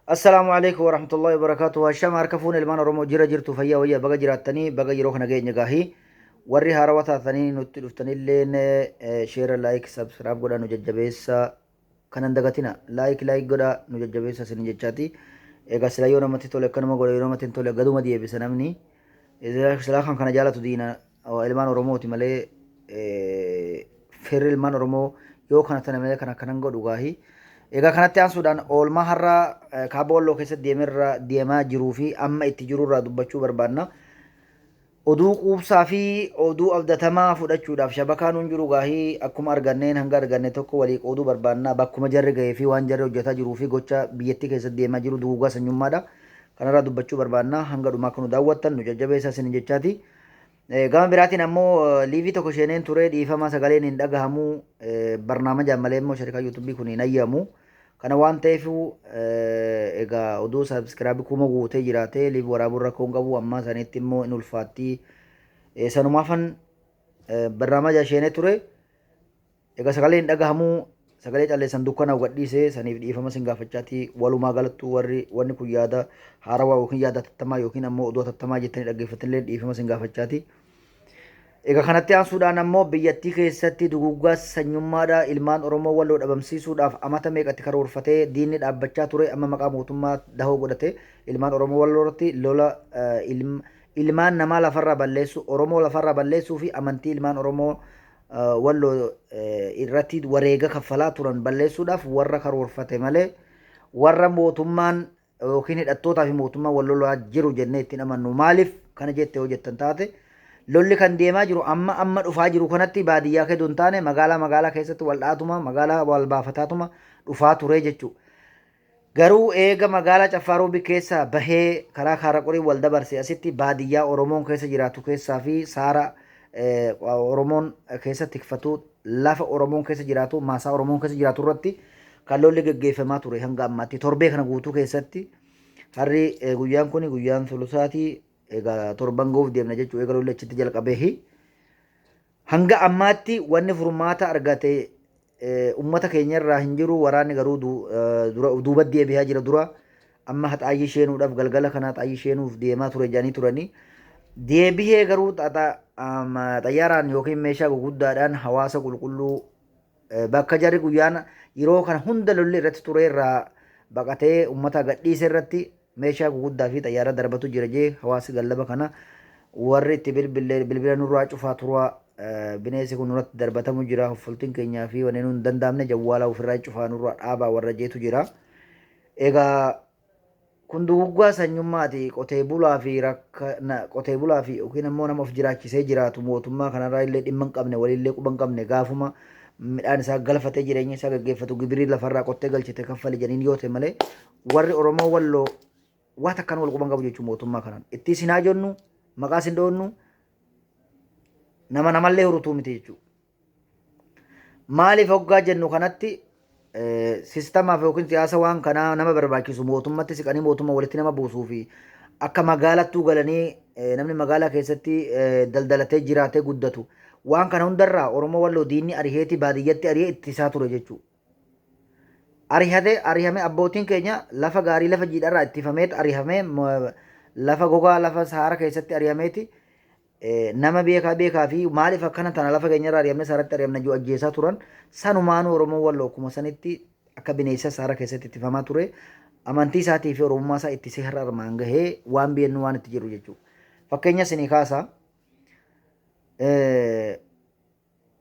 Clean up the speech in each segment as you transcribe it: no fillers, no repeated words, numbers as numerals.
Assalaamu alaikum warahmatullahi wabarakatuh. Hashama harka fuune ilmaan Oromoo jira jirtu fayyaa wayyaa baga jiraattanii baga yeroo kana geenye gaahii. Warri haarawaa taatanii nutti dhuftanilleen sheera like subscribe godhaa nu jajjabeessa kanan dagatina like like godhaa nu jajjabeessa isin jechaati. Egaa sila yoo namatti tole akkanuma godha yoo namatti hin tole gaduma deebisa namni. Silaa kan kana jaalatu diina ilmaan Oromooti malee firri ilmaan Oromoo yoo kana tana malee kan akkanan godhu gaahi. Egaa kanatti aansuudhaan oolmaa har'a kaaba Walloo keessatti deemerra deemaa jiruu fi amma itti jirurraa dubbachuu barbaanna. Oduu quubsaa fi oduu abdatamaa fudhachuudhaaf shabakaan hin jiru gaahii akkuma arganneen hanga arganne tokko walii qooduu barbaanna. Bakkuma jarri gahee fi waan jarri hojjetaa jiruu fi gocha biyyattii keessatti deemaa jiru duguugaa sanyummaadha. Kanarraa dubbachuu barbaanna. Hanga dhumaa akka nu daawwattan nu jajjabeessaa isin jechaati. Gama biraatiin ammoo liivii tokko sheeneen ture dhiifama sagaleen hin dhagahamu barnaamajaan malee immoo sharikaa yuutuubii kun hin ayyamu. Kana waan ta'eef egaa oduu sabiskiraabii kuma guutee jiraate liivii waraabuun rakkoo hin qabu amma sanitti immoo hin ulfaatti. Sanumaafan barnaamaja sheenee ture. Egaa sagalee hin dhagahamu sagalee calleessan dukkana gadhiise saniif dhiifama sin gaafachaati walumaa galattuu warri wanni kun yaada haarawaa yookiin yaada hatattamaa yookiin ammoo oduu hatattamaa jettanii dhaggeeffattanillee dhiifama sin gaafachaati. Egaa kanatti aansuudhaan ammoo biyyattii keessatti duguggaa sanyummaadha ilmaan Oromoo walloo dhabamsiisuudhaaf amata meeqatti karoorfatee diinni dhaabbachaa ture amma maqaa mootummaa dahoo godhate ilmaan Oromoo walloo irratti lola ilmaan namaa lafarraa balleessuu Oromoo lafarraa balleessuu fi amantii ilmaan Oromoo Walloo irratti wareega kaffalaa turan balleessuudhaaf warra karoorfate malee warra mootummaan yookiin hidhattootaa fi mootummaan wal lolaa jiru jennee ittiin amannu. Maaliif kana jette yoo jettan taate lolli kan deemaa jiru amma amma dhufaa jiru kanatti baadiyyaa keessa hin taane magaalaa magaalaa keessatti wal dhaatuma magaalaa wal baafataatuma dhufaa ture jechuudha. Garuu eega magaalaa Caffaa Roobii keessaa bahee karaa Kaaraqorii wal dabarse asitti baadiyyaa Oromoon keessa jiraatu keessaa fi saara Oromoon keessa tikfatu lafa Oromoon keessa jiraatu maasaa Oromoon keessa jiraatu irratti kan lolli geggeeffamaa ture hanga ammaatti torbee kana guutuu keessatti harri guyyaan kun guyyaan sulusaatii egaa torban ga'uuf deemna jechuu eega lolli achitti jalqabeehi. Hanga ammaatti wanni furmaata argate ummata keenya irraa hin jiru waraanni garuu duubatti deebi'aa jira dura amma haxaayyii sheenuudhaaf galgala kana haxaayyii sheenuuf deemaa ture jedhanii turanii deebihee garuu xayyaaraan yookiin meeshaa guguddaadhaan hawaasa qulqulluu bakka jarri guyyaan yeroo kana hunda lolli irratti ture irraa baqatee ummata gadhiise irratti meeshaa guguddaa fi xayyaara darbatu jira jee hawaasi gallaba kana warri itti bilbille bilbila nurraa cufaa turaa bineensi kun nurratti darbatamu jira hoffoltiin keenyaa fi wanneen hin danda'amne jawwaala ofirraa cufaa nurraa dhaabaa warra jeetu jira. Egaa kun duguggaa sanyummaati qotee bulaa fi qotee bulaa fi yookiin ammoo nama of jiraachisee jiraatu mootummaa kanarraa illee dhimma hin qabne waliillee quba hin qabne gaafuma midhaan isaa galfatee jireenya isaa gaggeeffatu gibirii lafarraa qottee galchite kaffali jedhaniin yoo ta'e malee warri Oromoo Walloo waa takkaan wal quban qabu jechuun mootummaa kanaan. Itti isin haa jennu, maqaa isin dhoonnu, nama namallee hurutuu miti jechuudha. Maaliif hoggaa jennu kanatti sistamaaf yookiin siyaasa waan kanaa nama barbaachisu mootummatti siqanii mootummaa walitti nama buusuu fi akka magaalattuu galanii namni magaalaa keessatti daldalatee jiraatee guddatu waan kana hundarraa Oromoo Walloo diinni ariheeti baadiyyatti arihee ittisaa ture jechuudha. Arihate arihame abbootiin keenya lafa gaarii lafa jiidharraa ittifameet arihamee lafa gogaa lafa saara keessatti arihameeti nama beekaa beekaa fi maaliif akkana tana lafa keenyarraa arihamne saaratti arihamna jiru ajjeesaa turan sanumaanuu Oromoon Walloo akkuma sanitti akka bineensa saara keessatti ittifamaa ture amantii isaatii fi Oromummaa isaa ittisee har'a armaan gahee waan beennu waan itti jiru jechuudha. Fakkeenya isinii kaasa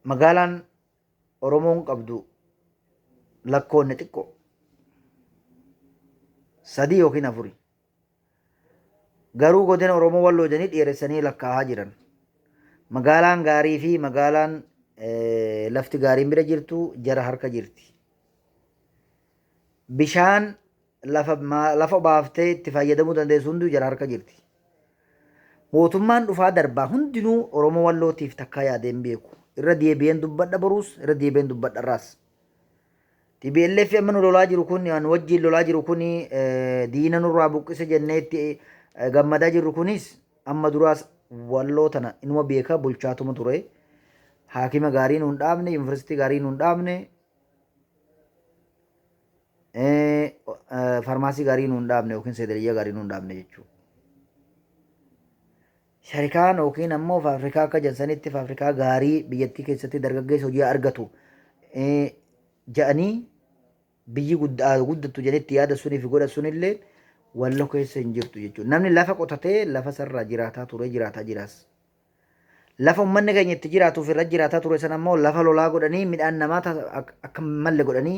magaalaan Oromoon qabdu lakkoonne xiqqoo. Sadii yookiin afuri. Garuu godina Oromoo Walloo jedhanii dheeressanii lakkaa'aa jiran. Magaalaan gaarii fi magaalaan lafti gaariin bira jirtu jara harka jirti. Bishaan lafa lafa obaaftee itti fayyadamuu dandeessu hunduu jara harka jirti. Mootummaan dhufaa darbaa hundinuu Oromoo Wallootiif takkaa yaadee hin beeku. Irra deebi'een dubbadha boruus, irra deebi'een dubbadha irraas. TPLF amma nu lolaa jiru kun, nu wajjin lolaa jiru kun, diina nurraa buqqise jennee itti gammadaa jirru kunis amma duraas Walloo tana inuma beeka bulchaatuma ture. Haakima gaarii nuun dhaabne, yuunivarsiitii gaarii nuun dhaabne, Faarmaasii gaarii nuu hin dhaabne yookiin seedeliyyaa gaarii nuu hin dhaabne jechuudha. Sharikaan yookiin ammoo faafrikaa akka jansanitti faafrikaa gaarii biyyattii keessatti dargaggeessi hojii argatu ja'anii biyyi guddattu jedhetti yaada sunii fi godha sunillee Wallo keessa hin jirtu jechuudha. Namni lafa qotatee lafa sarraa jiraataa ture jiraataa jiraas. Lafa ummanni keenya itti jiraatuuf irra jiraataa ture sana immoo lafa lolaa godhanii midhaan namaa akka hin malle godhanii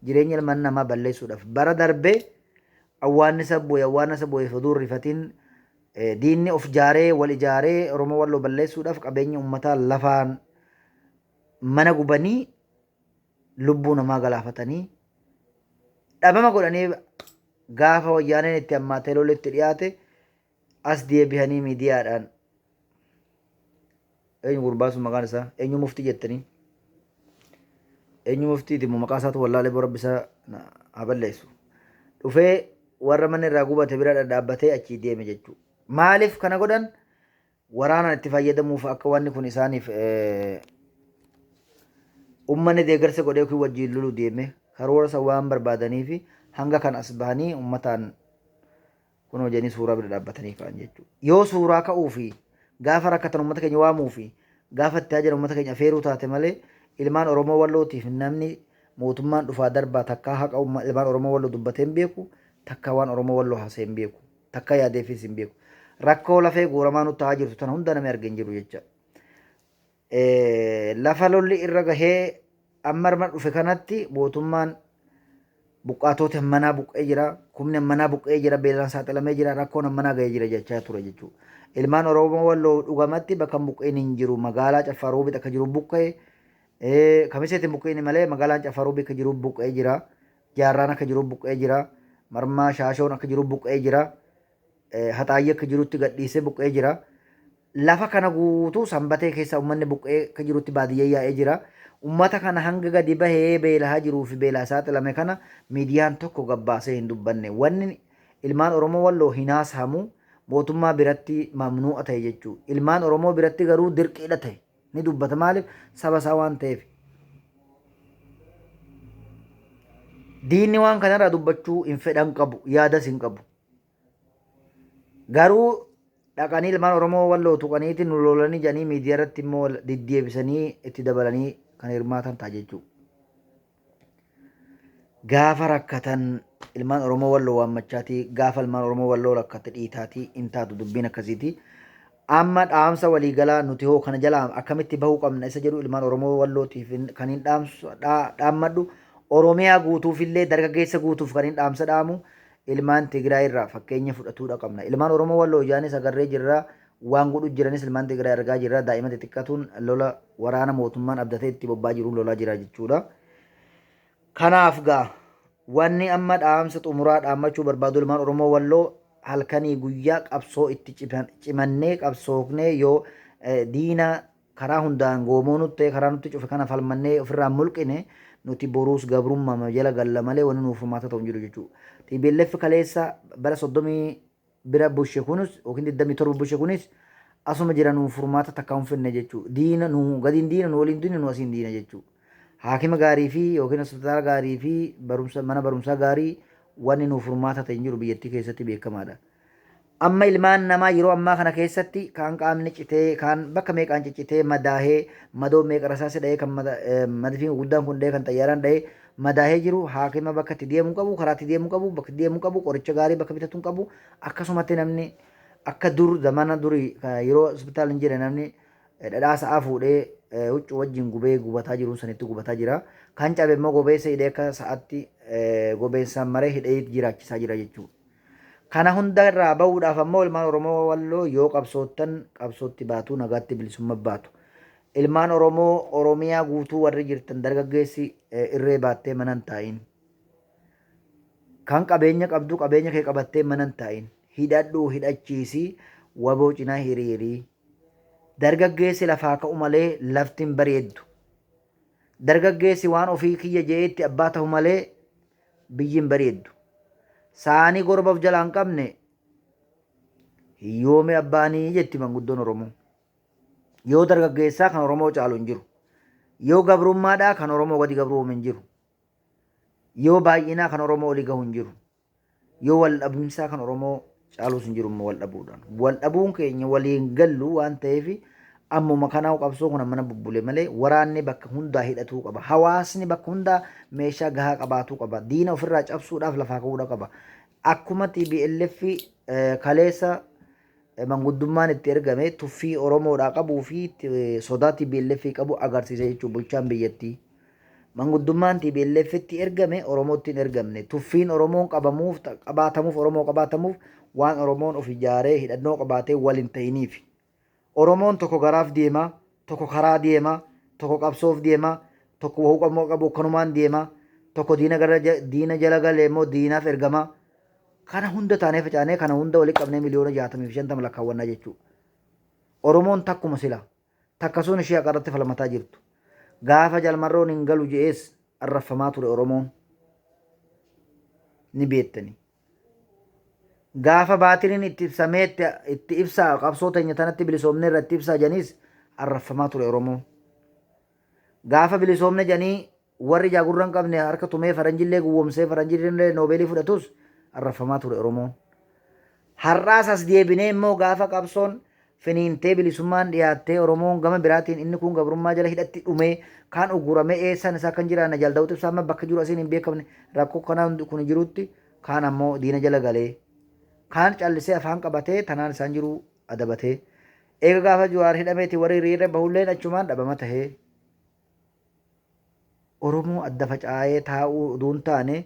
jireenya ilmaan namaa balleessuudhaaf bara darbe awwaannisa bu'e awwaannisa bu'eef oduu hin rifatiin diinni of jaaree wal ijaaree Oromoo Walloo balleessuudhaaf qabeenya ummataa lafaan mana gubanii lubbuu namaa galaafatanii dhabama godhanii gaafa wayyaaneen itti hammaatee lolli itti dhiyaate as deebihanii miidiyaadhaan eenyu gurbaa sun maqaan isaa eenyu muftii jettanii eenyu muftiiti immoo maqaa isaatu wallaalee boo rabbi isaa haa balleessu dhufee warra manni irraa gubate bira dhadhaabbatee achii deeme jechuudha. Maaliif kana godhan? Waraanaan itti fayyadamuuf akka wanni kun isaaniif ummanni deeggarsa godhee yookiin wajjiin lolu deeme karoora san waan barbaadaniif hanga kan as bahanii ummataan kunoo jedhanii suuraa bira dhaabbatanii ka'an jechuudha. Yoo suuraa ka'uu fi gaafa rakkatan uummata keenya waamuu fi gaafa itti hajan uummata keenya afeeruu taate malee ilmaan Oromoo Wallootiif namni mootummaan dhufaa darbaa takkaa haqa ilmaan Oromoo Walloo dubbatee hin beeku, takkaa waan Oromoo Walloo haasa'ee hin beeku, takkaa yaadeefis hin beeku. Rakkoo lafee guuramaa nutti ta'aa jirtu tana hunda namni arge hin jiru jecha. Lafa lolli irra gahee amma irma dhufe kanatti mootummaan buqqaatota hammanaa buqqee jira, kumni hammanaa buqqee jira, beelaan saaxilamee jira, rakkoon hammanaa gahee jira jechaa ture jechuudha. Ilmaan Oromoo Walloo dhugamatti bakka hin buqqeen hin jiru. Magaalaa Caffaa Roobit akka jiru buqqee, Kamiseetti hin buqqeen malee magaalaan Caffaa Roobii akka jiru buqqee jira. Jaarraan akka jiru buqqee jira. Marmaa Shaashoon akka jiru buqqee jira. Haxaayyee akka jirutti gadhiisee buqqee jira. Lafa kana guutuu Sanbatee keessa ummanni buqqa'ee akka jirutti baadiyyaa yaa'ee jira. Ummata kana hanga gadi bahee beelahaa jiruu fi beelaa saaxilame kana miidiyaan tokko gad baasee hin dubbanne. Wanni ilmaan Oromoo Walloo hin haasahamu mootummaa biratti mamnuu'a ta'e jechuu. Ilmaan Oromoo biratti garuu dirqiidha ta'e. Ni dubbata maaliif saba isaa waan ta'eef. Diinni waan kanarraa dubbachuu hin fedhan qabu yaadas hin qabu. Garuu dhaqanii ilmaan Oromoo Walloo tuqaniiti nu lolanii jedhanii miidiyaa irratti immoo diddeebisanii itti dabalanii kan hirmaatan ta'a jechuudha. Gaafa rakkatan ilmaan Oromoo Walloo waammachaatii gaafa ilmaan Oromoo Walloo rakkate dhiitaatii hin taatu dubbiin akkasiiti. Amma dhaamsa waliigalaa nuti hoo kana jalaa akkamitti bahuu qabna isa jedhu ilmaan Oromoo Wallootiif kan hin dhaammadhu Oromiyaa guutuufillee dargaggeessa guutuuf kan hin dhaamsa dhaamu Ilmaan Tigraay irraa fakkeenya fudhatuudha qabna. Ilmaan Oromoo Walloo ijaanis agarree jirra, waan godhu jiranis ilmaan Tigraay argaa jirra. Daa'ima xixiqqatuun lola waraana mootummaan abdatee itti bobbaa jiruun lolaa jira jechuudha. Kanaaf gaa wanni amma dhaamsa xumuraa dhaammachuu barbaadu ilmaan Oromoo Walloo halkanii guyyaa qabsoo itti cimannee qabsoofnee yoo diina karaa hundaan goomoo nutti ta'e karaa nutti cufe kana falmannee ofirraa mulqine nuti boruus gabrummaa jala galla malee wanni nuuf furmaata ta'u hin jiru jechuudha. TPLF kaleessa bara 30 bira bushe kunis yookiin 27 bushe kunis asuma jira nuuf furmaata takka hin finne jechuudha. Diina nu gadiin diina nu waliin diina nu asiin diina jechuudha. Haakima gaarii fi yookiin hospitaala gaarii fi barumsa mana barumsaa gaarii wanni nuuf furmaata ta'e hin jiru biyyattii keessatti beekamaadha. Amma ilmaan namaa yeroo ammaa kana keessatti kaan qaamni citee, kaan bakka meeqaan ciccitee madaahee, madoo meeqa rasaasi dhahee, kan madifiin guguddaan kun dhahee, kan xayyaaraan dhahee madaahee jiru haakima bakka itti deemu qabu, karaa itti deemu qabu, bakka itti deemu qabu, qoricha gaarii bakka bitatu hin qabu. Akkasumatti namni akka dur zamana durii yeroo hospitaala hin jirre namni dhadhaa sa'aa fuudhee huccuu wajjin gubee gubataa jiru sanitti gubataa jira. Kan cabe immoo gobeessa hidhee akka sa'aatti gobeessaan maree hidhee jiraachisaa jira jechuudha. Kana hunda irraa bahuudhaaf ammoo ilmaan Oromoo Walloo yoo qabsoottan qabsootti baatu nagaatti bilisumma baatu. Ilmaan Oromoo Oromiyaa guutuu warri jirtan dargaggeessi irree baattee mana hin taa'in. Kan qabeenya qabdu qabeenya kee qabattee mana hin taa'in. Hidhadhuu hidhachiisi waboo cinaa hiriiri. Dargaggeessi lafaa ka'u malee lafti hin bareeddu. Dargaggeessi waan ofii kiyya je'eetti abbaa ta'u malee biyyi hin bareeddu. Saani gorba of jalaa hin qabne hiyyoome abbaanii jetti manguddoon Oromoo. Yoo dargaggeessaa kan Oromoo caalu hin jiru. Yoo gabrummaadhaa kan Oromoo gadi gabroome hin jiru. Yoo baay'inaa kan Oromoo olii gahu hin jiru. Yoo wal dhabumsaa kan Oromoo caaluus hin jiru immoo wal dhabuudhaan. Wal dhabuun keenya waliin gallu waan ta'eef ammuma kanaa qabsoo kun ammana bubbule malee waraanni bakka hundaa hidhatuu qaba. Hawaasni bakka hundaa meeshaa gahaa qabaatuu qaba. Diina ofirraa cabsuudhaaf lafaa ka'uudha qaba. Akkuma TPLF kaleessa manguddummaan itti ergame tuffii Oromoodhaa qabuu fi sodaa TPLF qabu agarsiisa jechuudha bulchaan biyyattii. Manguddummaan TPLFtti ergame Oromootti hin ergamne. Tuffiin Oromoon qabamuuf qabaatamuuf Oromoo qabaatamuuf waan Oromoon of ijaaree hidhannoo qabaatee wal hin ta'iniifi. Oromoon tokko garaaf deema, tokko karaa deema, tokko qabsoof deema, tokko wahuu qabu qabu akkanumaan deema, tokko diina gara diina jala galee immoo diinaaf ergama. Kana hunda taanee facaanee kana hunda walitti qabnee miliyoona 60 fi 50 lakkaawwannaa jechuudha. Oromoon takkuma sila. Takka sun ishee haqa irratti falmataa jirtu. Gaafa Jaal Marroon hin galu je'ees arraffamaa ture Oromoon. Ni beektani. Gaafa baatiriin itti ibsamee itti ibsaa qabsoo teenya tanatti bilisoomne irra itti ibsaa janiis arraffamaa ture Oromoon. Gaafa bilisoomne janii warri ijaa gurra hin qabne harka tumee faranjillee gowwomsee faranjillee noobeelii fudhatus arraffamaa ture Oromoon. Har'aas as deebinee immoo gaafa qabsoon finiintee bilisummaan dhiyaattee Oromoon gama biraatiin inni kun gabrummaa jala hidhatti dhumee kaan uguramee eessaan isaa kan jiraanne Jaal Daawud Ibsaa amma bakka jiru asiin hin beekamne rakkoo kanaa kun jirutti kaan ammoo diina jala galee kaan callisee afaan qabatee tanaan isaan jiru adabatee eega gaafa Jawaar hidhameeti warri hiriira bahulleen achumaan dhabama tahee Oromoo adda facaa'ee taa'uu utuu hin taane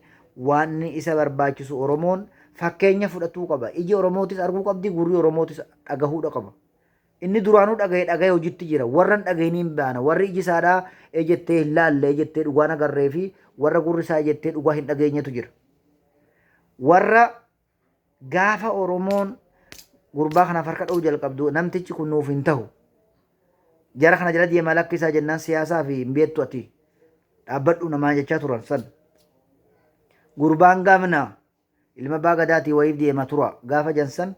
waan isa barbaachisu Oromoon fakkeenya fudhatuu qaba. Iji Oromootis arguu qabdi, gurri Oromootis dhagahuudha qaba. Inni duraanuu dhagahe dhagahe hojitti jira. Warra hin dhagahiniin hin baana. Warri iji isaadhaa ejettee hin laalle, ejettee dhugaan agarree fi warra gurri isaa ejettee dhugaa hin dhageenyetu jira. Warra gaafa Oromoon gurbaa kanaaf harka dha'uu jalqabdu namtichi kun nuuf hin tahu. Jara kana jala deemaa lakkisaa jennaan siyaasaa fi hin beektu ati dhaabbadhu namaan jechaa turan san. Gurbaan gaafna ilma abbaa gadaatii wayiif deema tura gaafa jansan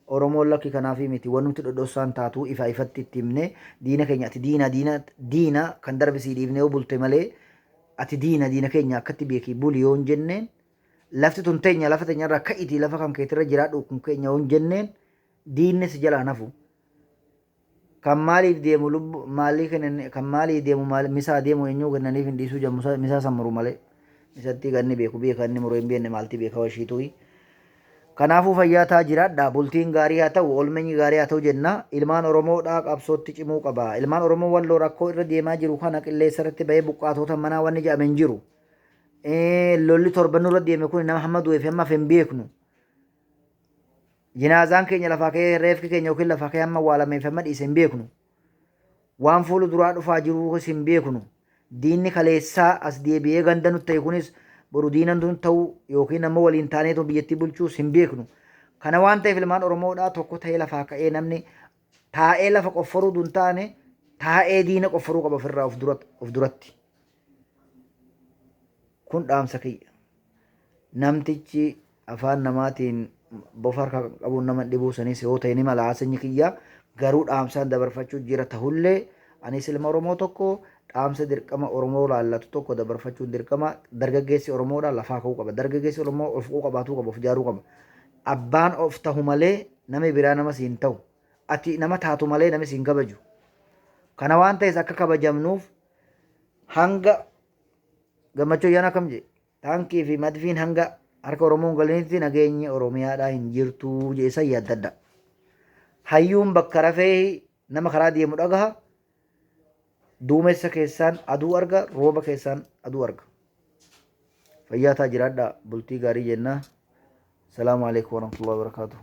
Oromoon lakki kanaafi miti wanumti dhodhossaan taatuu ifa ifatti itti himne diina keenya ati diina diina diina kan darbe sii dhiifne yoo bulte malee ati diina diina keenya akkatti beekii buli yoo hin jenneen lafti tun teenya lafa teenya irraa ka'itii lafa kan keetirra jiraadhu kun keenya yoo hin jenneen diinni si jalaa nafu. Kan maaliif deemu lubbu maalii kennan kan maalii deemu maal misaa deemu eenyuu kennaniif hin dhiisuu jedhamu misaa san muru malee. Misatti kan inni beeku beeka inni muru hin beekne maalti beeka washiituyi. Kanaafuu fayyaa taa jiraadha bultiin gaarii haa ta'u oolmenyi gaarii haa ta'u jenna ilmaan Oromoodhaa qabsootti cimuu qaba. Ilmaan Oromoo walloo rakkoo irra deemaa jiru kana qilleensa irratti bahee buqqaatota manaa wanni jedhame hin jiru. Lolli torban nurra deeme kun nama hamma du'ee fi hamma hafe hin beeknu. Jinaazaan keenya lafaa ka'ee reefki keenya yookiin lafaa ka'ee hamma awwaalamee fi hamma dhiise hin beeknu. Waan fuula duraa dhufaa jiruus hin beeknu. Diinni kaleessaa as deebi'ee ganda nutti ta'e kunis boru diina nutti ta'uu yookiin ammoo waliin taaneetoo biyyattii bulchuus hin beeknu. Kana waan ta'eef ilmaan Oromoodhaa tokko ta'ee lafaa ka'ee namni taa'ee lafa qofforuu dun taane taa'ee diina qofforuu qaba ofirraa of duratti. Kun dhaamsa kiyya. Namtichi afaan namaatiin bofa harkaa kan qabuun nama hin dhibuu sanis yoo ta'e ni mala haasanyi kiyya garuu dhaamsaan dabarfachuu jira tahullee anis ilma Oromoo tokko dhaamsa dirqama Oromoo laallatu tokko dabarfachuun dirqama dargaggeessi Oromoodha lafaa ka'uu qaba dargaggeessi Oromoo of qabaatuu qaba of ijaaruu qaba abbaan of tahu malee namni biraa nama siin tahu ati nama taatu malee namni siin kabaju kana waan ta'es akka kabajamnuuf hanga Gammachuu Ayyaanaa akkam jedhe? Taankii fi madfiin hanga harka Oromoo hin galinitti nageenyi Oromiyaadhaa hin jirtu jedhe san yaaddadha. Hayyuun bakka rafee nama karaa deemu dhagaha. Duumessa keessaan aduu arga, rooba keessaan aduu arga. Fayyaa taa jiraadhaa bultii gaarii jenna. Salaamu alaikum warahmatullahi wabarakatuh.